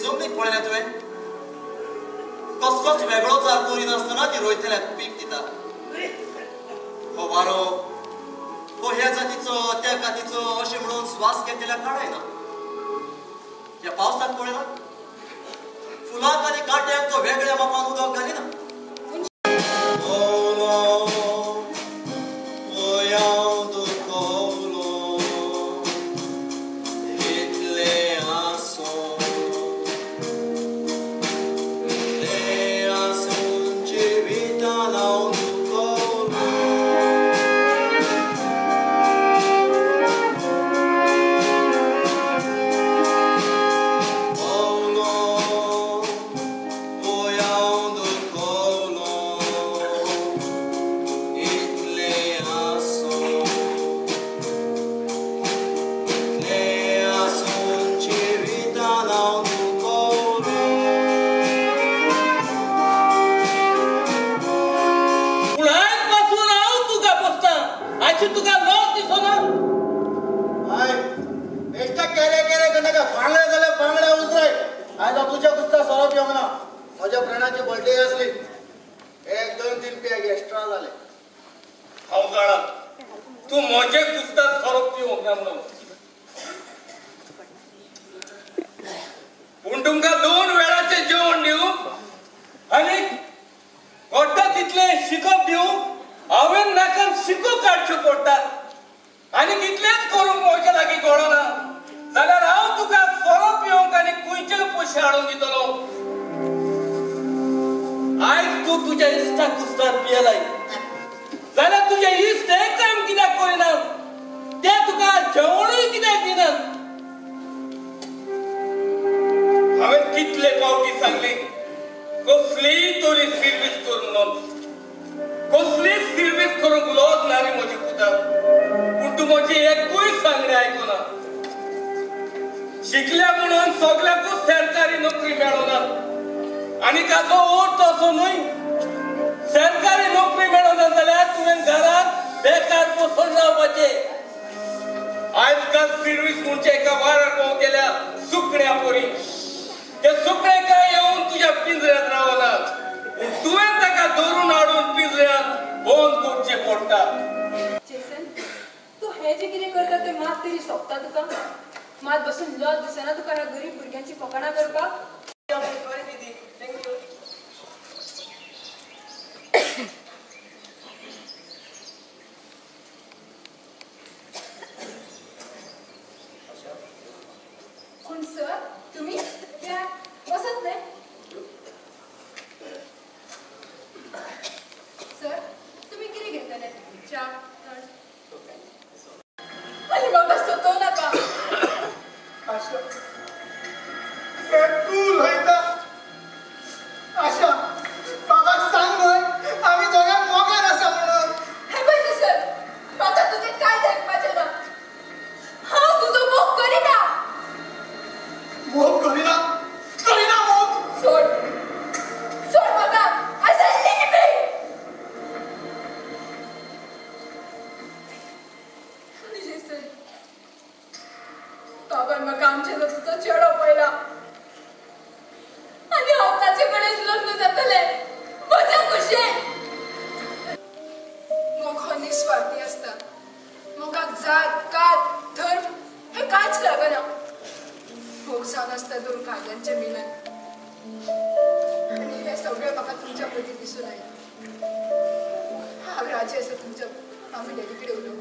जमनीक पळयल्या तुवें? कसलोच वेगळो चार करिनासतना ती रोयतल्याक पीक दिता. हो वारो हो ह्या जातीचो त्या जातीचो अशें म्हणून स्वास घेतल्याक काडयना. ह्या पावसाक पळयला फुलांक आनी कांट्यांक तो वेगळ्या मापान उदक घालिना. Puri udon,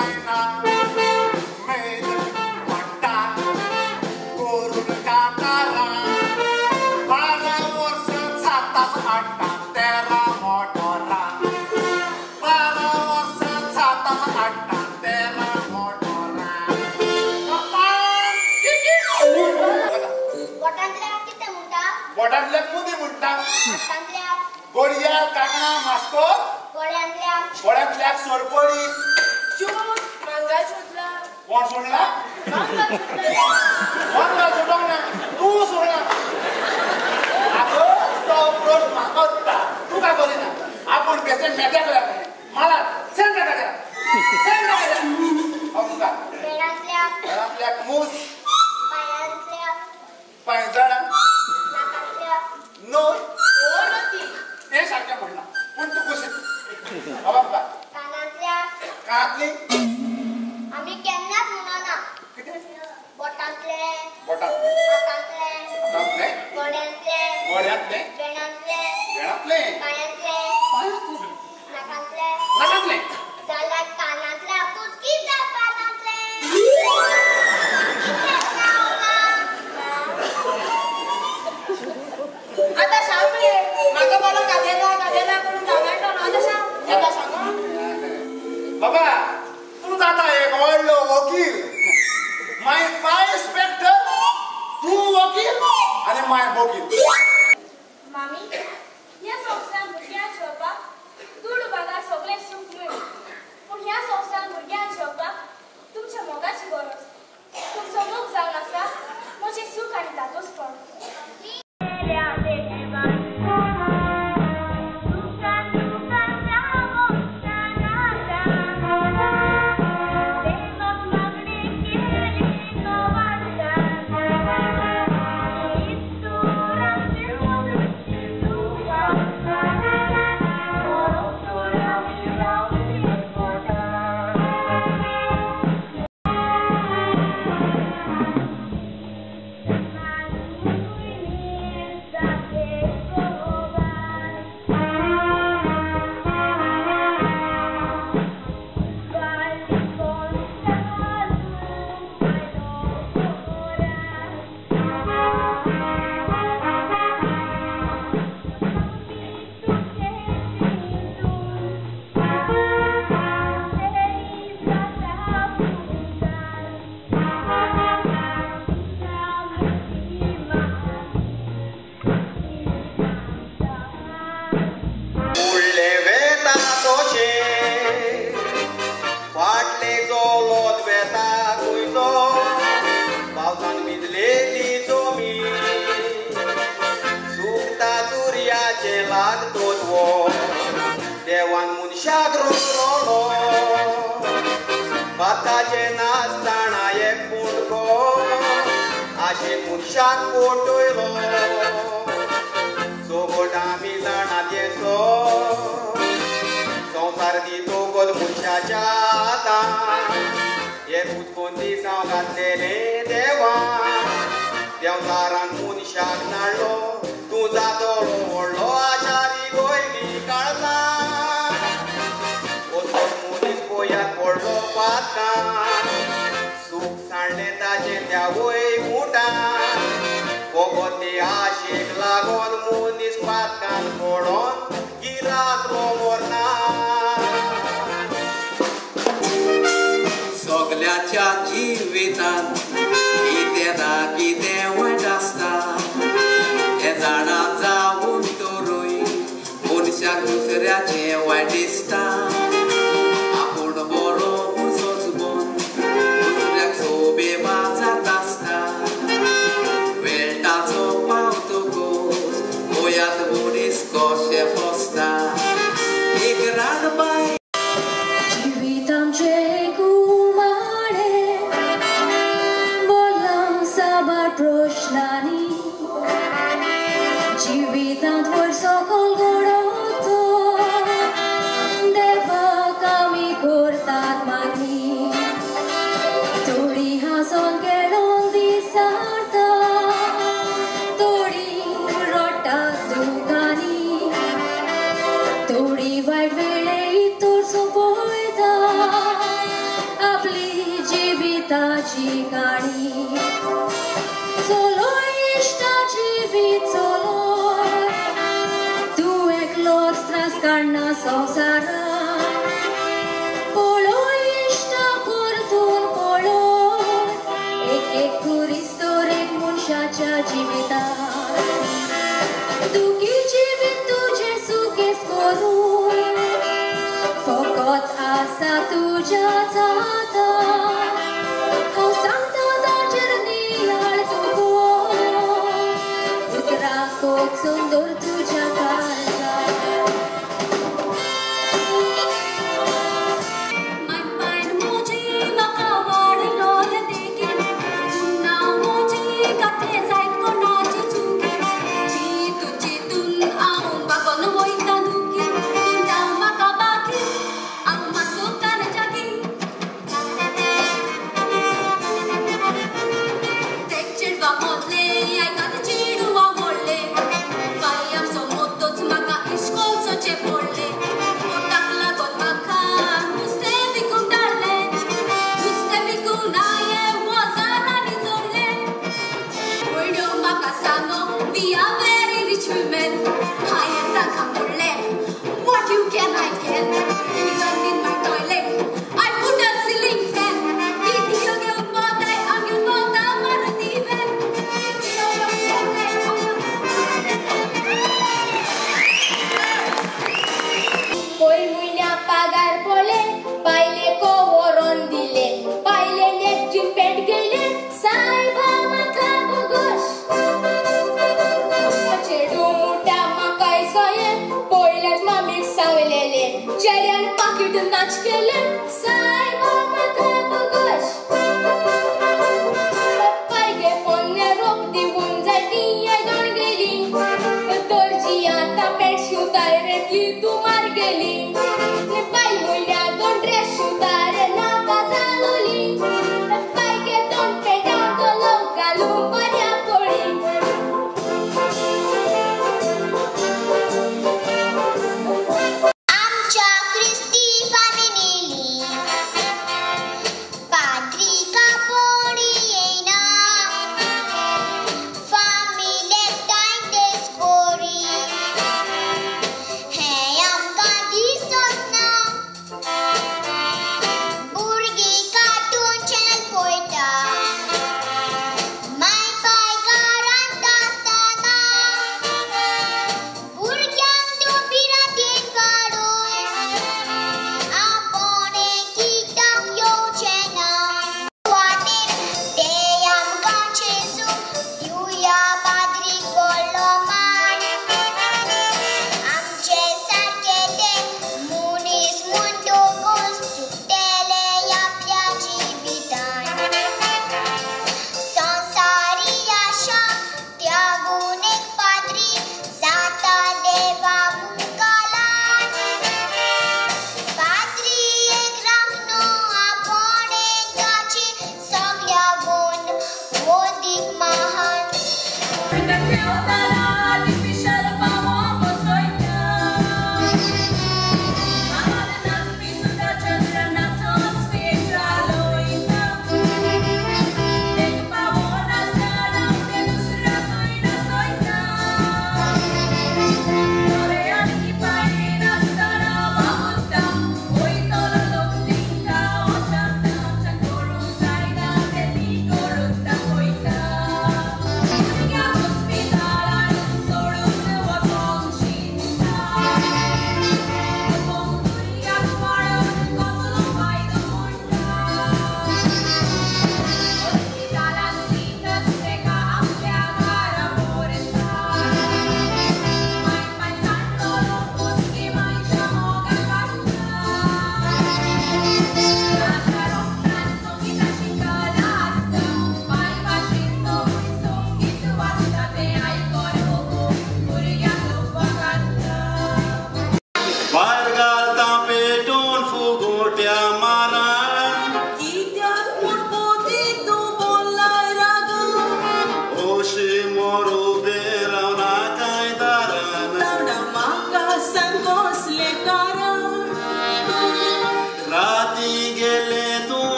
जायना मेदक वाडटा करून कातारां 12 वर्सां जाताच हाडटा 13 मोटोरां 12 वर्सां जाताच हाडटा 13 मोटोरां. बोटांतल्याक कितें म्हणटा? बोटांतल्याक मुदी म्हणटा. गोडया कांगणां मास्कोत गोळ्यांतल्याक सोरपडी. मांगा सोडला. कोण सोडला? मांगा सोडोंक ना, तूं सोडला. आगो तो प्रश्न म्हाका वता, तूं काय करिना? आपूण बेस्टें मेट्या केल्या मला सेम टाका केला सेम टाका केला. अमका वेळांतल्याक मूस पांयजणां न्हय तें सारकें म्हणलां पूण तूं कशें बाबा कानांतली आमी केन्नाच म्हणना. कितें? बोटांतले बोटांतले हातांतले हातांतले गोड्यांतले गोड्यांतले वेणांतले वेणांतले पायांतले पायांतले नाकांतले नाकांतले जाल्यार कानांतल्याकूच कितें पानांतले आतां सांग मगे म्हाका बोलो कादेला कादेला करून धांवडायलो न्हू. आतां सांग आतां सांग. बाबा तूं जाता एक व्हडलो वकील, माय पाय इन्स्पेक्टर, तूं वकील आनी माय वकील. मामी ह्या संवसारांत भुरग्यांक जेवपाक दुडू बागार सगळें सूख मेळूं, पूण ह्या संवसारांत भुरग्यांक जेवपाक तुमच्या मोगाची गरज. तुमचो मोग जावन आसा म्हजें सूख आनी धादोसपण. देवान मनशाक रोखलो भाताचे नासतना एक पुंडको आशे मनशाक फटयलो. चोगोट आमी जाणात येसो संवसार दितोगोत मनशाच्या हातान एक उचकोन दिसांव घातलेले देवान देवदारान मनशाक नाडलो तूं जातलो व्हडलो आशारी गोयली काळजां वचोन मनीस पोयात पडलो पातकान सूख सांडलें ताचें त्या वय मुठान फकत ते आशेक लागोन मनीस पातकान पडोन गिरासलो मरना. सगल्याच्या जिवितांत कितें ना कितें वायट आसता तें जाणा जावन तरूय मनशाक दुसऱ्याचें वायट दिसता. आपूण बरो म्हूण सोंसबोन दुसऱ्याक सोबेमा जाता आसता. वेळटाचो पावतकूच गोंयांत मनीस कशें फसता. एक रानबाय प्रश्नांनी जिवितांत वयर सकयल घडोवचो देवा. मोगाची काणी चलो इश्टा जिवीत चलो तूं एकलोच त्रास काडना संवसारात पळय इश्टा परतून पळय एक एक खुरीस तर एक मनशाच्या जिवितांत दुखी जिवीत तुजें सुखेस करूं फकत आसा तुज्या जाता हांव सांगता ताचेर नियाळ तूं कर उतरां कोचून दवर तुज्या काळजांत.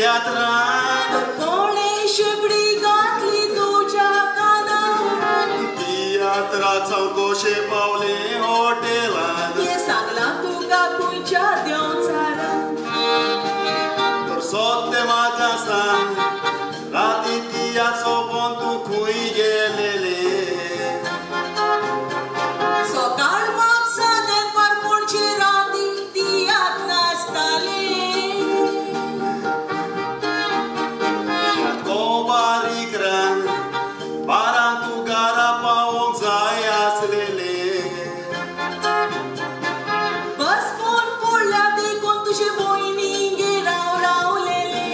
तियात्रान कोणे शेपडी घातली तुज्या कानार तियात्रा चवकोशे पावले हॉटेलान हें सांगलां तुका खंयच्या देंवचारान तर सोते म्हाका सांग राती तियात्र सोंपोवन तूं खंय गेलेले सकाळ म्हापसा तेंपार पणजे राती तियात्र नासताले तो बारीक रान बारांक तूं घरा पावोंक जाय आसलेले बस फोन पडल्या देखून तुजे भयणीगेर राव रावलेले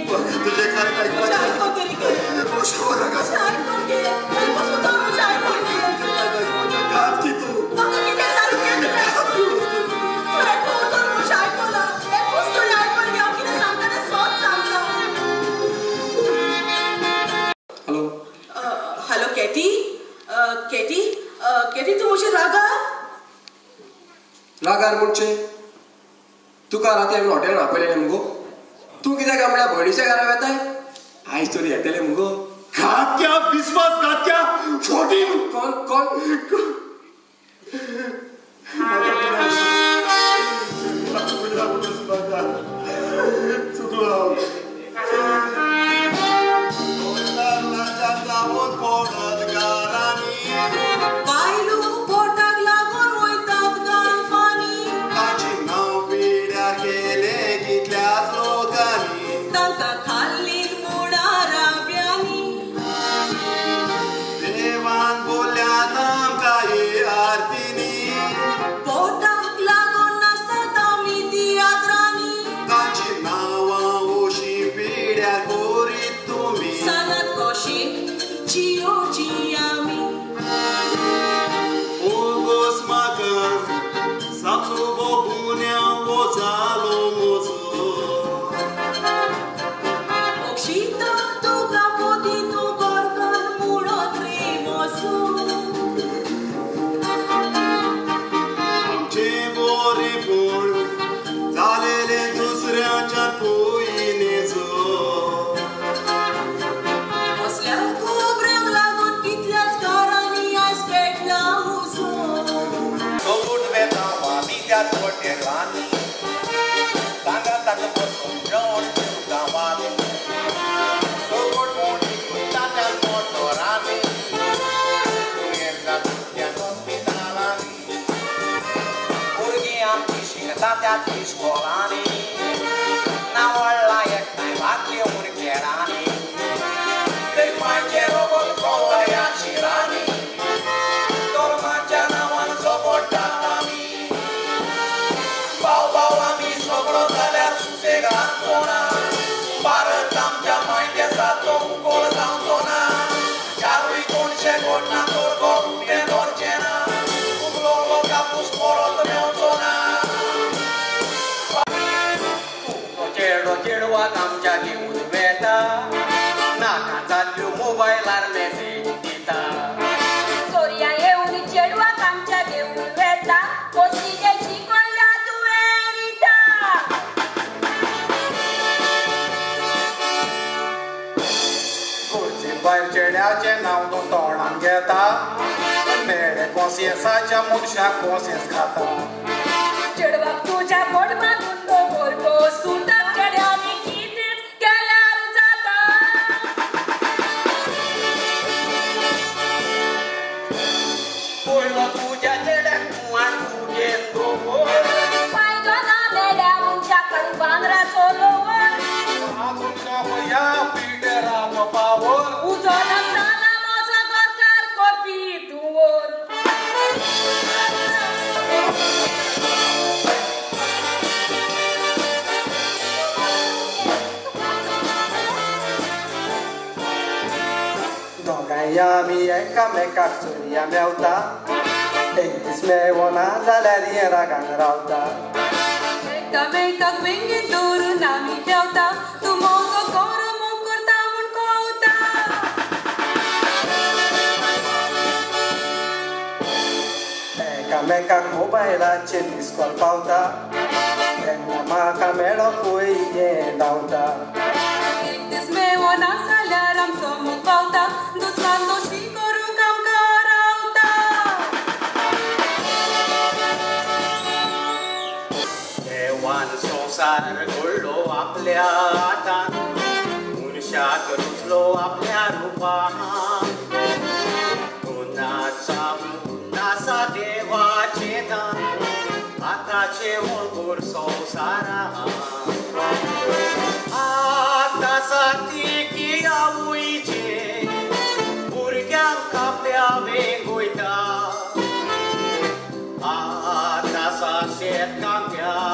तुजें खरें तुजें आयको तरी गे तुजें आयको गे तुजें आयको गे म्हाका कितें सारकें तुवें म्हजें आयकलां एकूच तुवें आयकून घे हांव कितें सांगता तें सत सांगता. Hello hello Katie, Katie, Katie तूं म्हजेर रागार? रागार म्हणचे तुका राती हांवें हॉटेलान आपयलेलें मुगो. तूं कित्याक काय म्हळ्यार भयणीच्या घरा वेताय? आयज तरी येतलें मुगो. घातक्या विस्वास घातक्या फोटीन. कोण कोण? चुकलो हांव. बायलो पोटाक लागून वयतात गाल्फांनी ताची नांव पिड्यार केलें कितल्याच लोकांनी तांकां खाल्ली मुळाराब्यांनी देवान बोल्ल्यात आमकां हे आरतींनी पोटाक लागून नासतात आमी तियात्रांनी ताची नांवां ओशी पिड्यार करीत तुमी सांगात कशी जियोची आमी. ओगोस म्हाका सापसो गुन्यांव हो जालो म्हजो बक्षिता तुका पोती तूं घरकार म्हणत रे म्हजो. आमचें बरेंपण जालेलें दुसऱ्याच्या पयनेचो असल्या खबरांक लागून कितल्याच घरांनी आयज पेटला उजो. सोगूट वेता आमी त्याच हॉटेलांनी सांगाताक बसून जेवण गांवांनी सोगूट मोडी कुत्ता त्याच मोटरांनी दुयेंसां त्याच हॉस्पिटलांनी भुरगीं आमची शिकता त्याच इस्कोलांनी ना व्हडला एकठांय भात घेवन खेळांनी थंय मांयचें रोगत कोवळ्या शिरांनी धर्माच्या नांवान झगडटात आमी भाव भाव आमी सगळो जाल्यार सुसेगाद ना भारत आमच्या मायदेसाचो उकोल जावचो ना चारूय कोणशे घडना तर गोरुपें धरचें ना उगलोलो कापूस परत मेवचो ना. तुजो चेडो चेडवाक आमच्या घेवन वेता नाका जाल्ल्यो मोबायलार मॅसेज दिता. चोरयां येवन चेडवाक आमच्या घेवन वेता कसली तें शिकयलां तुवें रिता. गरजे भायर चेड्याचें नांव तूं तोंडान घेता मेळे कोंसियेसाच्या मनशाक कोंसियेस खाता. चेडवाक तुज्या बोट बांदून दवर गो सुताक चेड्यांनी कितेंच केल्यार जाता. पयलो तुज्या चेड्याक तूं आडकुटेन दवर फायदो ना मेळ्या मनशाक बांद्राचो लोवर आजून नको ह्या पिडेराचो पावर उजो नासतना म्हजो घरकार करपी धुंवर. दोगांय आमी एकामेकाक चोरया मेवता एक दीस मेवना जाल्यार हें रागान रावता. एकामेकाक वेंगेंत दवरून आमी खेळटा तूं म्हजो कोरो मोग करता म्हूण कळटा. एकामेकाक मोबायलाचेर मिस कॉल पावता तेन्ना म्हाका मेळो पळय हें धांवता. आपल्या हातान मनशाक रुचलो आपल्या रुपान नासा देवाचें दान आतांचे ओळखूर संवसारान आतां सारकी आवयचे भुरग्यांक आपल्या वेंगयता आतां शेतकामत्या